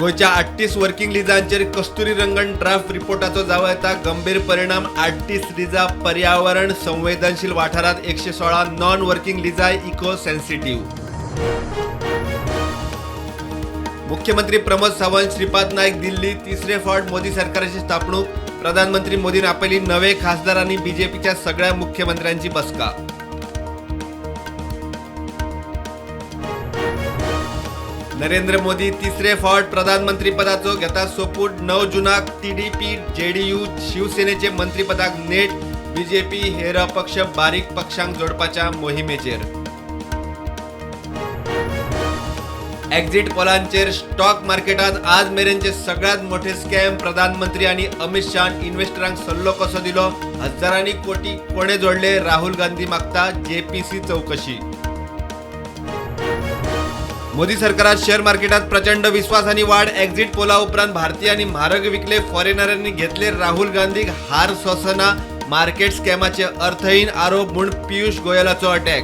गोंयच्या 38 वर्किंग लिजांचेर कस्तुरी रंगन ड्राफ्ट रिपोर्टाचो जावं येता गंभीर परिणाम. 38 लिजा पर्यावरण संवेदनशील वाठारांत, 116 नॉन वर्किंग लिजाय इको सेन्सिटीव्ह. मुख्यमंत्री प्रमोद सावंत, श्रीपाद नायक दिल्ली. तिसरे फावट मोदी सरकाराची स्थापणूक. प्रधानमंत्री मोदीन आपयली नवे खासदार आणि बीजेपीच्या सगळ्या मुख्यमंत्र्यांची बसका. नरेंद्र मोदी तिसरे फावट प्रधानमंत्री पदाचो घेता सोपूत. 9 जुनाक टीडीपी, जेडीयू, शिवसेनेचे मंत्रीपदाक नेट. बीजेपी हेर अपक्ष बारीक पक्षांक जोडपाच्या मोहिमेचेर. एक्झिट पोलांचेर स्टॉक मार्केटात आज मेरेनचे सगळ्यात मोठे स्कॅम. प्रधानमंत्री आणि अमित शहान इन्व्हेस्टरांक सल्लो कसो दिलो, हजारांनी कोटी कोणे जोडले, राहुल गांधी मागता जेपीसी चौकशी. मोदी सरकारात शेअर मार्केटात प्रचंड विश्वास आणि वाढ. एक्झिट पोला उपरांत भारतीयांनी म्हारग विकले, फॉरेनरांनी घेतले. राहुल गांधीक हार सोंसना. मार्केट स्कॅमाचे अर्थहीन आरोप म्हूण पियुष गोयलाचो अटॅक.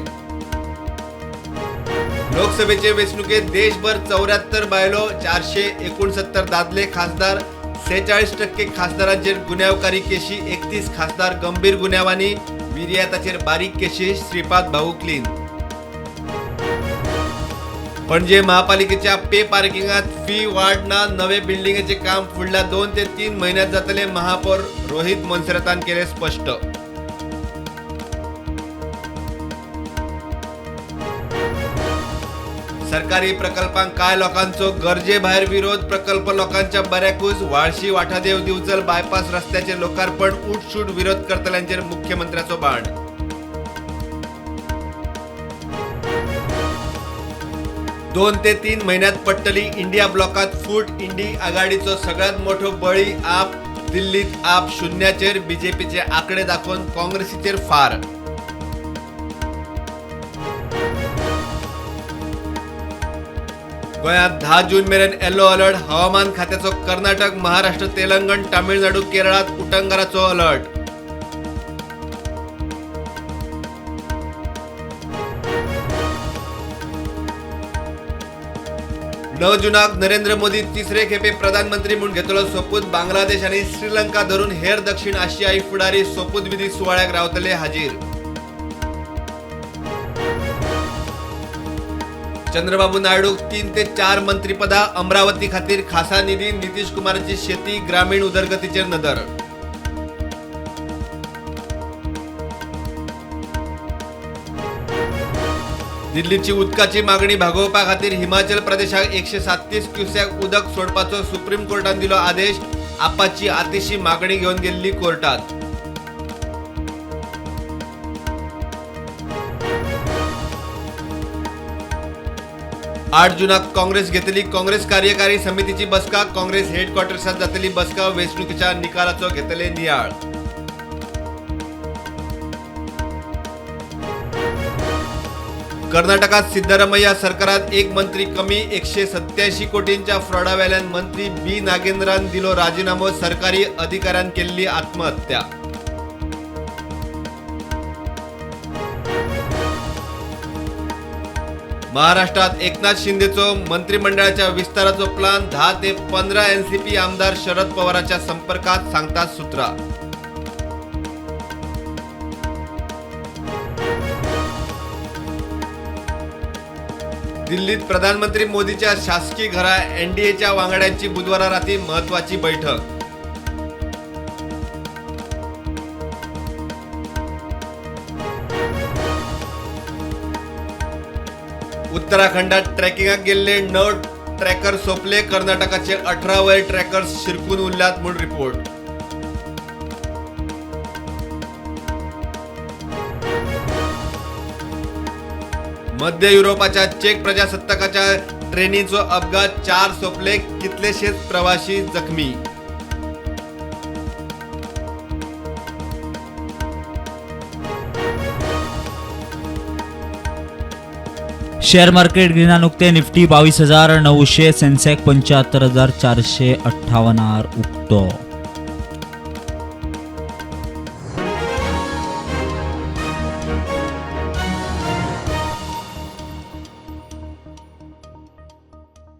लोकसभेचे वेंचणुकेत देशभर 74 बायलो, 469 दादले खासदार. 46% खासदारांचेर गुन्यांवकारी केशी. 31 खासदार गंभीर गुन्यांवांनी. विर्याताचेर बारीक केशी. श्रीपाद भाऊ क्लीन. पणजे महापालिकेच्या पे पार्किंगात फी वाड ना. नवे बिल्डिंगेचे काम फुडल्या 2 ते 3 म्हयन्यात जातले, महापौर रोहित मोन्सेरातान केले स्पष्ट. सरकारी प्रकल्पांक काय लोकांचो गरजे भायर विरोध. प्रकल्प लोकांच्या बऱ्याकूच. वाळशी वाठादेव दिवचल बायपास रस्त्याचे लोकार्पण. उठसूट विरोध करतल्यांचेर मुख्यमंत्र्याचो बाण. 2 ते 3 म्हयन्यात पडटली इंडिया ब्लॉकात फूट. इंडी आघाडीचो सगळ्यात मोठो बळी आप. दिल्लीत आप शून्याचेर. बीजेपीचे आकडे दाखोवन काँग्रेसीचेर फार. गोंयांत 10 जून मेरेन येलो अलर्ट. हवामान खात्याचो कर्नाटक, महाराष्ट्र, तेलंगण, तामिळनाडू, केरळात उटंगाराचो अलर्ट. 9 जुनाक नरेंद्र मोदी तिसरे खेपे प्रधानमंत्री म्हूण घेतलो सोपूत. बांगलादेश आनी श्रीलंका धरून हेर दक्षिण आशियाई फुडारी सोपूतविधी सुवाळ्याक रावतले हाजीर. चंद्रबाबू नायडूक 3 ते 4 मंत्रीपदां. अमरावती खातीर खासा निधी. नितीश कुमाराची शेती, ग्रामीण उदरगतीचेर नदर. दिल्लीची उदकाची मागणी भागोवपा खातीर हिमाचल प्रदेशाक 137 क्युसेक उदक सोडपाचो सुप्रीम कोर्टान दिलो आदेश. आपाची आतिशी मागणी घेवन गेल्ली कोर्टात. 8 जुनाक काँग्रेस घेतली काँग्रेस कार्यकारी समितीची बसका. काँग्रेस हेडक्वॉर्टर्सात जातली बसका. वेंचणुकेच्या निकालाचो घेतले नियाळ. कर्नाटकात सिद्धरामय्या सरकारात एक मंत्री कमी. 187 कोटींच्या फ्रॉडावेल्यान मंत्री बी नागेंद्रान दिलो राजीनामो. सरकारी अधिकाऱ्यान केल्ली आत्महत्या. महाराष्ट्रात एकनाथ शिंदेचो मंत्रिमंडळाच्या विस्ताराचो प्लान. 10 ते 15 एनसीपी आमदार शरद पवारांच्या संपर्कात, सांगतात सूत्रा. दिल्लीत प्रधानमंत्री मोदीच्या शासकीय घरा एनडीएच्या वांगड्यांची बुधवारा राती महत्वाची बैठक. उत्तराखंडात ट्रेकिंगाक गेल्ले 9 ट्रॅकर सोंपले. कर्नाटकाचे 18 वयर ट्रॅकर्स शिरकून उरल्यात म्हूण रिपोर्ट. मध्य युरोपाच्या चेक प्रजासत्ताकाच्या ट्रेनीचो अपघात. 4 सोंपले, कितलेशेच प्रवासी जखमी. शेअर मार्केट ग्रीनान उक्ते. निफ्टी 22,900, सेन्सेक्स 75,458 उक्तो.